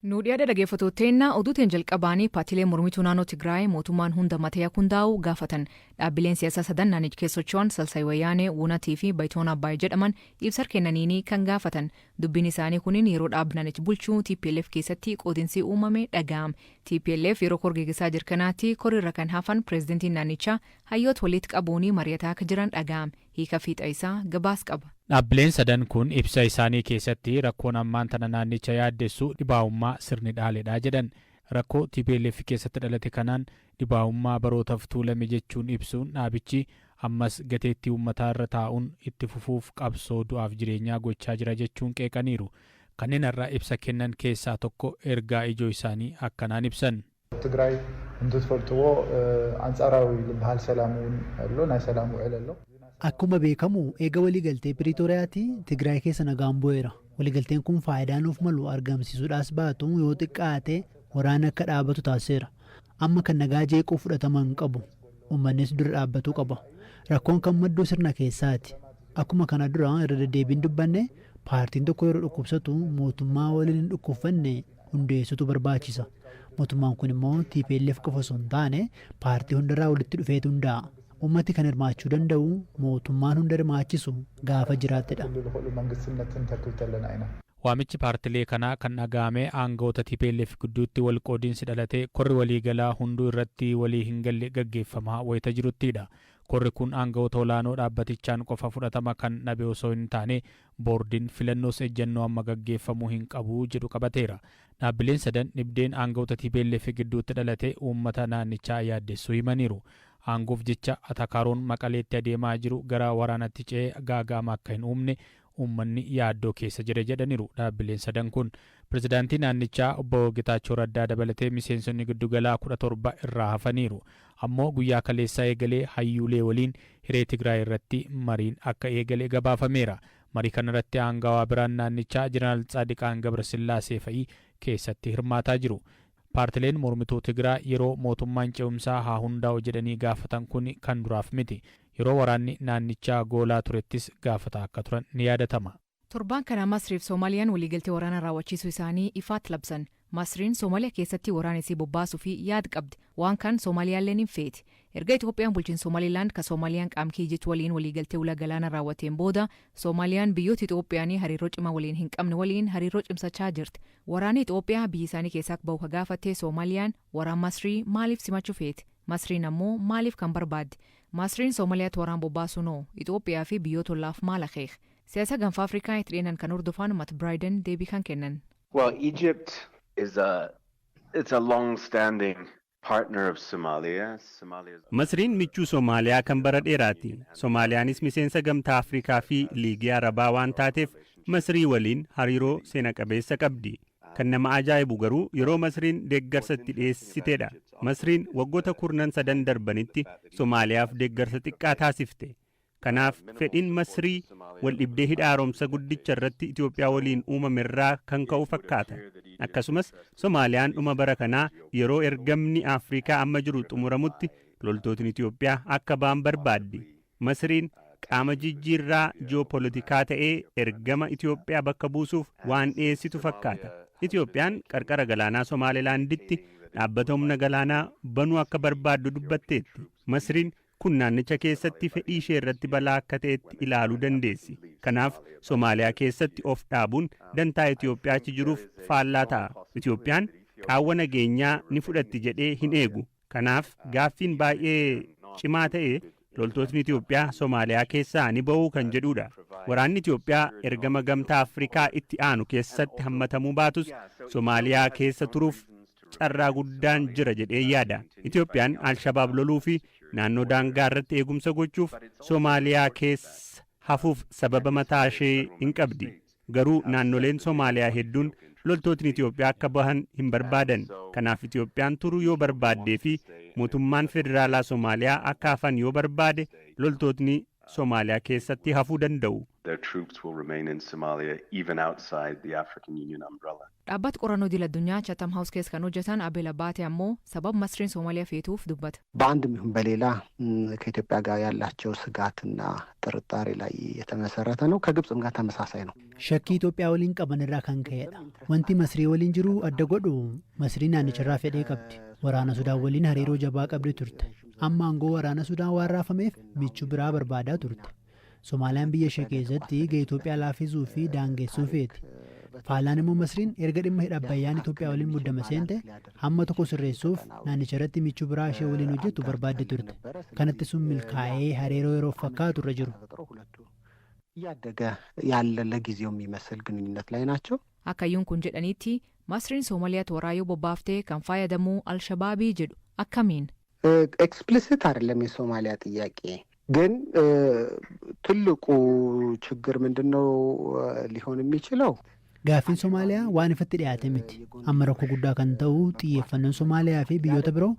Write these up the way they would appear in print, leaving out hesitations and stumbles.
Nu dhiyaada, dhaggeeffattootteennaa. Oduuteen jalqabaanii, paartiilee mormituu naannoo Tigraay mootummaan hunda matee akka hundaa'u gaafatan. Dhaabbileen siyaasaa sadan naannicha keessa socho'an, Salsaay Wayyaanee, Wunatii fi Bayitoon Abbaay jedhaman, ibsa kennaniini kan gaafatan. Dubbiin isaanii kunin yeroo dhaabbi naannicha bulchuu TPLF keessatti qoodinsi uumame dhaga'ame. TPLF yeroo kor geggeessaa jiru kanaatti korirra kan hafan pireezidantiin naannichaa hayyoota walitti qabuun mari'ataa akka jiran dhaga'ame. Hiika fiixa isaa gabaas qaba. Dhaabbileen sadan kun ibsa isaanii keessatti rakkoon ammaan tana naannicha yaaddessu dhibaa'ummaa sirni dhaaledha jedhan. Rakkoo TPLF keessatti dhalate kanaan dhibaa'ummaa barootaaf tuulame jechuun ibsuun, dhaabichi ammas gateettii uummataa irra taa'uun itti fufuuf qabsoo du'aaf jireenyaa gochaa jira jechuun qeeqaniiru. Kanneen har'a ibsa kennan keessaa tokko ergaa ijoo isaanii akkanaan ibsan. ትግራይ እንትትፈልጥዎ አንጻራዊ ዝበሃል ሰላም እውን ኣሎ፣ ናይ ሰላም ውዕል ኣሎ። Akkuma beekamu, eega waliigaltee Piriitooriyaatti Tigraay keessa nagaan bu'eera. Waliigalteen kun faayidaa nuuf malu argamsiisuudhaas baatu, yoo xiqqaate waraana akka dhaabatu taasiseera. Amma kan nagaa jeequu fudhatama hin qabu. Uummannis dura dhaabbatuu qaba. Rakkoon kan maddu sirna keessaati. Akkuma kana dura irra deddeebiin dubbanne, paartiin tokko yeroo dhukkubsatu mootummaa waliin hin dhukkubfanne hundeessutu barbaachisa. Mootummaan kun immoo TPLF qofa osoo hin taane paartii hundarraa walitti dhufeetu hundaa'a. Uummati kan hirmaachuu danda'u mootummaan hunda hirmaachisu gaafa jiraattedha. ዝኽእሉ መንግስትነት ክንተክል ከለና ኢና። Waamichi paartilee kanaa kan dhaga'ame aangawoota TPLF gidduutti wal qoodiinsi dhalatee korri waliigalaa hunduu irratti walii hin galle gaggeeffamaa wayita jiruttidha. Korri kun aangawoota olaanoo dhaabbatichaan qofa fudhatama kan dhabe osoo hin taane, boordiin filannoos ejjennoo amma gaggeeffamuu hin qabu jedhu qabateera. Dhaabbileen sadan dhibdeen aangawoota TPLF gidduutti dhalate uummata naannichaa yaaddessuu himaniiru. Aangoof jecha atakaaroon Maqaleetti adeemaa jiru gara waraanatti ce'ee gaaga'ama akka hin uumne uummanni yaaddoo keessa jira jedhaniiru dhaabbileen sadan kun. Pirezidaantii naannichaa Obbo Getaachoo Raddaa dabalatee miseensonni giddugalaa 17 irraa hafaniiru. Ammoo guyyaa kaleessaa eegalee hayyuulee waliin hiree Tigraay irratti mariin akka eegale gabaafameera. Marii kanarratti aangawaa biraan naannichaa Jeneraal Tsaadiqaan Gabrasillaasee fa'i keessatti hirmaataa jiru. Paartileen mormituu Tigraay yeroo mootummaan ce'umsaa haa hundaa'u jedhanii gaafatan kun kan duraaf miti. Yeroo waraanni naannichaa goolaa turettis gaafataa akka turan ni yaadatama. Torbaan kana Masriif Soomaaliyaan waliigaltee waraana raawwachiisuu isaanii ifaatti labsan. Masriin Soomaaliyaa keessatti waraana isii bobbaasuu fi yaad qabdi. Waan kan Soomaaliyaalleen hin feeti. Erga Itoophiyaan bulchiin Somaalilaand ka Soomaaliyaan qaamkii jechu waliin waliigaltee ulaa galaana raawwateen booda, Soomaaliyaan biyyoota Itoophiyaanii hariiroo cimaa waliin hin qabne waliin hariiroo cimsachaa jirti. Waraanni Itoophiyaa biyyi isaanii keessaa akka bahu ka gaafatte Soomaaliyaan waraan Masrii maaliif simachuu feeti? Masriin ammoo maaliif kan barbaadde? Masriin Soomaaliyaatti waraan bobbaasuunoo Itoophiyaa fi biyyoota ollaaf maal akeeka? Siyaasa Gaanfa Afrikaa itti dhiyeenan kan hordofan Matt Bryden deebii kan kennan. Well, Egypt is a it's a long-standing partner of Somalia. Somalia Masriin michuu Somaaliyaa kan bara dheeraati. Somaaliyaanis miseensa Gamtaa Afrikaa fi Liigii Arabaa waan taateef Masrii waliin hariiroo seena qabeessa qabdi. Kan nama ajaa'ibu garuu yeroo Masriin deeggarsa itti dhiyeessiteedha. Masriin waggoota kurnan sadan darbanitti Somaaliyaaf deeggarsa xiqqaa taasifte. Kanaaf fedhiin Masrii wal dhibdee hidha haaromsa guddicha irratti Itoophiyaa waliin uumame irraa kan ka'u fakkaata. Akkasumas Somaaliyaan dhuma bara kanaa yeroo ergamni Afrikaa amma jiru xumuramutti loltootni Itoophiyaa akka ba'an barbaaddi. Masriin qaama jijjiirraa ji'oopolitikaa ta'ee ergama Itoophiyaa bakka buusuuf waan dhiyeessitu fakkaata. Itoophiyaan qarqara galaanaa Somaalilaanditti dhaabbata humna galaanaa banuu akka barbaaddu dubbatteetti. Masriin kun naannicha keessatti fedhii ishee irratti balaa akka ta'etti ilaaluu dandeessi. Kanaaf Somaaliyaa keessatti of dhaabuun dantaa Itoophiyaa achi jiruuf faallaa ta'a. Itoophiyaan qaawwa nageenyaa ni fudhatti jedhee hin eegu. Kanaaf gaaffiin baay'ee cimaa ta'e loltootni Itoophiyaa Somaaliyaa keessaa ni ba'uu kan jedhudha. Waraanni Itoophiyaa ergama Gamtaa Afrikaa itti aanu keessatti hammatamuu baatus, Somaaliyaa keessa turuuf carraa guddaan jira jedhee yaada. Itoophiyaan Alshabaab loluu fi naannoo daangaa irratti eegumsa gochuuf Somaaliyaa keessa hafuuf sababa mataa ishee hin qabdi. Garuu naannoleen Somaaliyaa hedduun loltootni Itoophiyaa akka bahan hin barbaadan. Kanaaf Itoophiyaan turuu yoo barbaaddee fi mootummaan federaalaa Somaaliyaa akka hafan yoo barbaade, loltootni Somaaliyaa keessatti hafuu danda'u. Their troops will remain in Somalia even outside the African Union umbrella. Dhaabbata qorannoo idil addunyaa Chatham House keessa kan hojjetan Abeel Abaate ammoo sababa Masriin Somaaliyaa feetuuf dubbata. በአንድም ይሁን በሌላ ከኢትዮጵያ ጋር ያላቸው ስጋትና ጥርጣሬ ላይ የተመሰረተ ነው። ከግብፅም ጋር ተመሳሳይ ነው። Shakkii Itoophiyaa waliin qaban irraa kan ka'edha. Wanti Masrii waliin jiru adda godhu Masrii naannicharraa fedhee qabdi. Waraana Sudaan waliin hariiroo jabaa qabdi turte. Amma aangoo waraana Sudaan waan raafameef michuu biraa barbaadaa turte. Somaaliyaan biyya ishee keessatti gahee Itoophiyaa laaffisuu fi daangessuu feeti. Faalaan immoo Masriin erga dhimma hidha Abbayyaan Itoophiyaa waliin muddama seente hamma tokko sirreessuuf naannicha irratti michuu biraa ishee waliin hojjettu barbaadde turte. Kanatti sun milkaa'ee hariiroo yeroo fakkaatu irra jiru. እያደገ ያለ ለጊዜው የሚመስል ግንኙነት ላይ ናቸው። Akka hayyuun kun jedhanitti Masriin Somaaliyaa waraayuu bobbaaftee kan fayyadamuu Alshabaabii jedhu akkamiin? Explicit አይደለም የሶማሊያ ጥያቄ፣ ግን ትልቁ ችግር ምንድን ነው ሊሆን የሚችለው? Gaaffiin Somaaliyaa waan ifatti dhiyaate miti. Amma rakkoo guddaa kan ta'u xiyyeeffannoon Somaaliyaa fi biyyoota biroo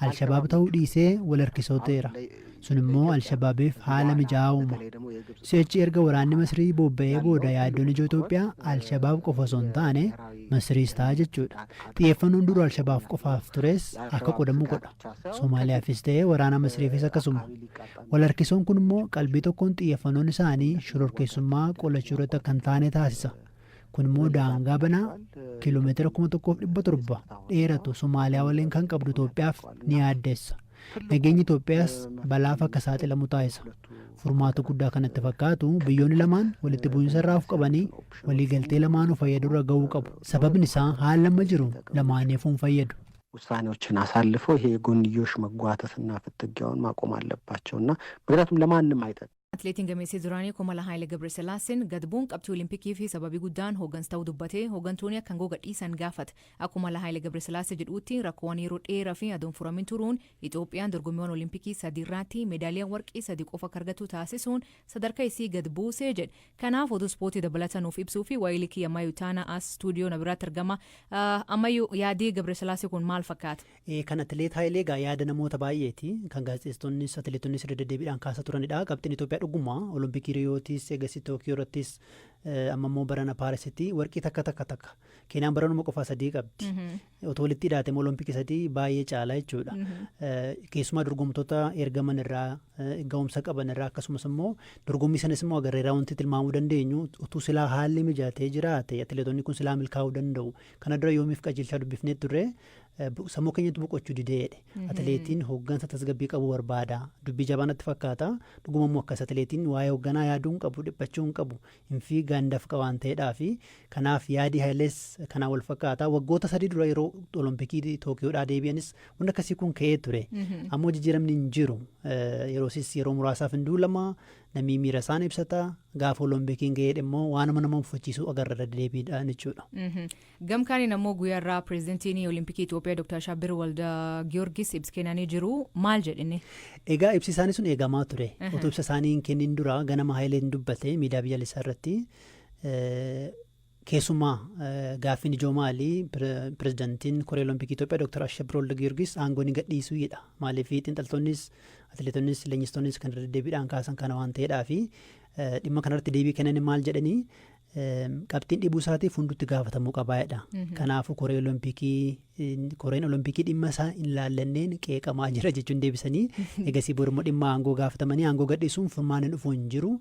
Alshabaab ta'uu dhiisee wal harkisoo ta'eera. Sun immoo Alshabaabiif haala mijaa'aa uuma. Si'achi erga waraanni Masrii bobba'ee booda yaaddoon ijoo Itoophiyaa Alshabaab qofa osoo hin taane Masriis ta'a jechuudha. Xiyyeeffannoon dura Alshabaab qofaaf tures akka qodamu godha. Somaaliyaafis ta'ee waraana Masriifis akkasuma. Wal harkisoon kun immoo qalbii tokkoon xiyyeeffannoon isaanii shororkeessummaa qolachuu irratti akka hin taane taasisa. Kun immoo daangaa banaa kiiloomeetira 1700 dheeratu Somaaliyaa waliin kan qabdu Itoophiyaaf ni yaaddeessa. Nageenyi Itoophiyaas balaaf akka saaxilamu taasisa. Furmaata guddaa kanatti fakkaatu biyyoonni lamaan walitti bu'iinsa irraa of qabanii waliigaltee lamaanuu fayyadurra gahuu qabu. Sababni isaa haalli amma jiru lamaaniifuu hin fayyadu. ውሳኔዎችን አሳልፈው ይሄ የጎንዮሽ መጓተትና ፍትጊያውን ማቆም አለባቸው እና ምክንያቱም ለማንም አይጠቅም። Atileetiin gameessii duraanii Komala Haayile Gabresillaaseen gad bu'uun qabxii Olimpikii fi sababii guddaan hooggansa ta'uu dubbatee hooggantoonni akka aangoo gadhiisan gaafate. Akkuma Haayile Gabresillaasee jedhutti, rakkoowwan yeroo dheeraa fi adoon furamin turuun Itoophiyaan dorgommiiwwan Olimpikii sadii irratti meedaaliyaa warqii sadii qofa akka argatu taasisuun sadarkaa isii gad buusee jedhe. Kanaaf oduu ispoortii dabalata nuuf ibsuu fi waayilii kiyya Ammayyuu Taanaa as stuudiyoo na biraatti argama. Ammayyuu, yaadii Gabresillaasee kun maal fakkaata? Kan atileet Haayilee egaa yaada namoota baay'eeti. Kan gaazexeessitoonnis atileetonnis irra deddeebiidhaan kaasaa turanidha. Qabxiin Itoophiyaa dhuguma Olompikii Riyootis, eegasii Tookiyoo irrattis, amma immoo barana Paarisitti warqii takka takka takka. Keeniyaan baranuma qofaa sadii qabdi. Otoo walitti hidhaate immoo Olompikii sadii baay'ee caala jechuudha. Keessumaa dorgomtoota ergaman irraa, ga'umsa qaban irraa, akkasumas immoo dorgommii sanas immoo agarreeraa wanti tilmaamuu dandeenyu utuu silaa haalli mijatee jiraate atileetonni kun silaa milkaa'uu danda'u. Kana dura yoomiif qajeelchaa dubbifnee turre, sammuu keenyatti boqochuu dideedhe. Atileetiin hooggansa tasgabbii qabu barbaada. Dubbii jabaa natti fakkaata. Dhuguma immoo akkas, atileetiin waa'ee hoogganaa yaaduu hin qabu, dhiphachuu hin qabu. Hin fiigaan dafqa waan ta'eedhaa fi kanaaf yaadii Haayilees kanaan wal fakkaata. Waggoota 3 dura yeroo Olompikii Tookiyoodhaa deebi'anis wanti akkasii kun ka'ee ture. Ammoo jijjiiramni hin jiru. Yeroosis yeroo muraasaaf hin duulama. Namni miira isaan ibsata. Gaafa Olompikiin ga'ee immoo waan nama uffachiisu agarra deebiidhaan jechuudha. Gamkaaniin ammoo guyyaa irraa pireezidantiin Olimpikii Itoophiyaa Dr. Ashabbir Walda Giyoorgis ibsa kennanii jiru. Maal jedhini? Egaa ibsi isaanii sun eegamaa ture. Otoo ibsa isaanii hin kennin dura ganama Haayileen dubbate miidiyaa biyyaalessaa irratti. Keessumaa gaaffiin ijoo maalii, pireezidantiin Koree Olompikii Itoophiyaa Dr. Ashabbir Walda Giyoorgis aangoo ni gadhiisuudha. Maaliif xiinxaltoonnis, atileetonnis, leenjistoonnis kan irra deddeebiidhaan kaasan kana waan ta'eedhaa fi dhimma kanarratti deebii kennan maal jedhanii, qabxiin dhibuu isaatiif hundutti gaafatamuu qabaadha. Kanaafuu koreen Olompikii dhimma isaa hin laallanneen qeeqamaa jira jechuun deebisanii, egasii booda dhimma aangoo gaafatamanii, aangoo gadhiisuun furmaanni dhufuu hin jiru.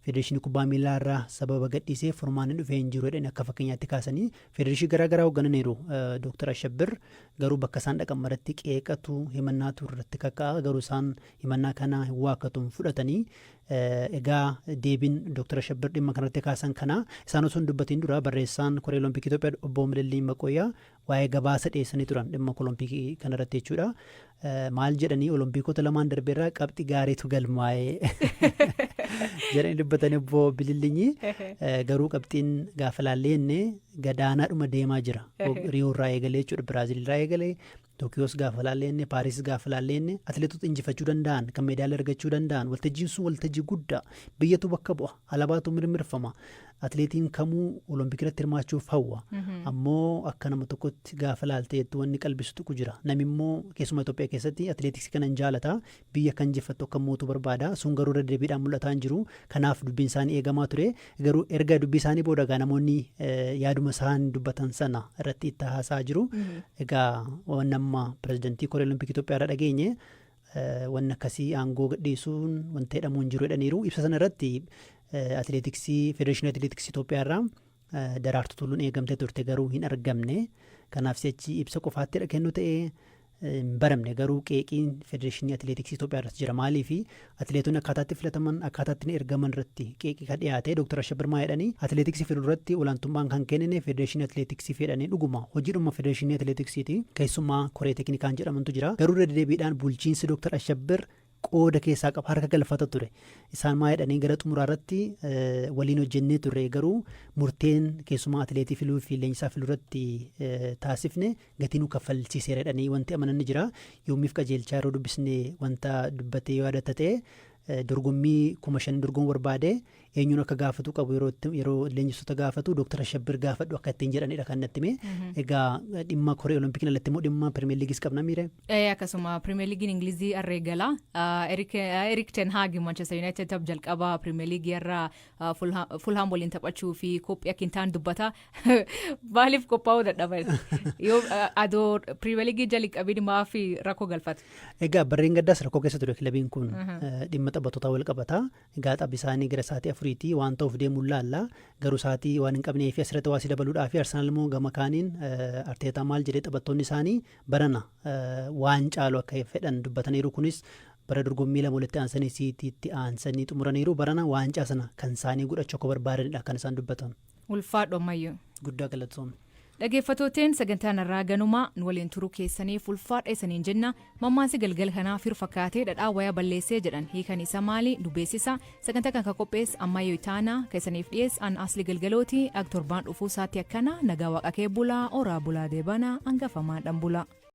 Federeeshinii kubbaa miilaa irraa sababa gadhiisee furmaanni dhufee hin jiru jedhanii akka fakkeenyaatti kaasanii, federeeshinii garaa garaa hooggananiiru Dooktar Ashabbir, garuu bakka isaan dhaqan maratti qeeqatu, himannaatu irratti kakka'a, garuu isaan himannaa kana hin waakkatuun fudhatanii. Egaa deebiin Dooktar Ashabbir dhimma kanarratti kaasan kana. Isaan osoo hin dubbatiin dura barreessaan Koree Olompikii Itoophiyaa obbo Mililliin Maqooyyaa waa'ee gabaasa dhiyeessanii turan dhimma Olompikii kanarratti jechuudha. Maal jedhanii, Olompikoota lamaan darbeerraa qabxii gaariitu galmaa'ee jedhanii dubbatanii obbo Bilillinyi, garuu qabxiin gaafa laallee gadaanaadhuma deemaa jira. Riyoo irraa eegalee jechuudha, Biraazil irraa eegalee, Tookiyoos gaafa laalleenne, Paaris gaafa laalleenne, atileetota injifachuu danda'an, kan meedaaliyaa argachuu danda'an, waltajjiin sun waltajjii guddaa, biyyatu bakka bu'a, alabaatu mirmirfama. Atileetiin kamuu olompikii irratti hirmaachuuf hawwa. Ammoo akka nama tokkotti gaafa laalteettu wanni qalbisu tuqu jira. Namni immoo keessumaa Itoophiyaa keessatti atileetiksii kana hin jaalata. Biyya kan injifattu akka mootu barbaada. Sun garuu irra deebiidhaan mul'ataa hin jiru. Kanaaf dubbiin isaanii eegamaa ture. Garuu erga dubbii isaanii booda egaa namoonni yaaduma isaan dubbatan sana irratti itti haasaa jiru. Egaa waan amma pirezidantii Koree Olompikii Itoophiyaa irraa dhageenye, wanni akkasii aangoo gadhiisuun wanta jedhamu hin jiru jedhaniiru. Ibsa sana irratti atileetiksii, Federeeshinii Atileetiksii Itoophiyaa irraa Daraartuu Tulluun eegamtee turte, garuu hin argamne. Kanaaf si'achi ibsa qofaatti kennu ta'ee hin baramne, garuu qeeqiin Federeeshinii Atileetiksii Itoophiyaa irratti jira. Maaliif atileetonni akkaataatti filataman, akkaataatti ergaman irratti qeeqii kan dhiyaate. Dooktar Ashabir maa jedhanii? Atileetiksii fiduu irratti olaantummaan kan kennine Federeeshinii Atileetiksii fedhanii. Dhuguma hojiidhuma Federeeshinii Atileetiksiiti. Keessumaa koree teeknikaan jedhamantu jira. Garuu irra deddeebiidhaan bulchiinsi Dooktar Ashabir qooda keessaa qaba, harka galfata ture. Isaan maa jedhanii? Gara xumuraa irratti waliin hojjennee turre, garuu murteen keessumaa atileetii filuu fi leenjisaa filuu irratti taasifne gatii nu kaffalchiiseera jedhanii wanti amanan ni jira. Yoomiif Qajeelchaa yeroo dubbisne wanta dubbatee yoo yaadatta ta'e, dorgommii 5,000 dorgomuu barbaade, eenyuun akka gaafatu qabu yeroo leenjistoota gaafatu, Dooktar Ashabbir gaafadhu akka ittiin jedhanidha kan natti hime. Egaa dhimma Koree Olompikiin alatti immoo dhimma Pirimeer Liigis qabna miire. Akkasuma Pirimeer Liigiin Ingilizii har'a eegala. Erik Ten Hag Manchester United tapha jalqabaa Pirimeer Liigii irraa Fulham waliin taphachuu fi qophii akka hin taane dubbata. Maaliif qophaa'uu dadhaban? Yoo adoo Pirimeer Liigii jalqabiin maaf rakkoo galfatu? Egaa barreen gaddaas rakkoo keessa ture kilabiin kun, dhimma taphattootaa wal qabata. Egaa taphi isaanii gara sa'aatii 4ti waan ta'uuf deemuun laalla. Garuu sa'aatii waan hin qabnee fi asirratti waa si dabaluudhaa fi Arsenaal immoo gama kaaniin Arteetaa maal jedhee? Taphattoonni isaanii barana waan caalu akka fedhan dubbataniiru. Kunis bara dorgommii lama walitti aansanii Siitiitti aansanii xumuraniiru. Barana waancaa sana kan isaanii godhachuu akka barbaadanidha kan isaan dubbatan. Ulfaadhu ammayyuu. Guddaa galatoomne. Dhaggeeffattooteen, sagantaan irraa ganumaa. Nu waliin turuu keessaniif ulfaadha isaniin jenna. Mammaansi galgala kanaa fir fakkaatee dhadhaa wayaa balleessee jedhan hiikan isa maali nu beeksisa. Sagantaa kan qopheesse Ammayyoo Itaanaa, keessaniif dhiyeesse an Asli Galgalooti. Ak torbaan dhufuu isaatti akkana nagaa waaqa kee bulaa, oraa bulaa, deebana hangafamaa dhan bulaa.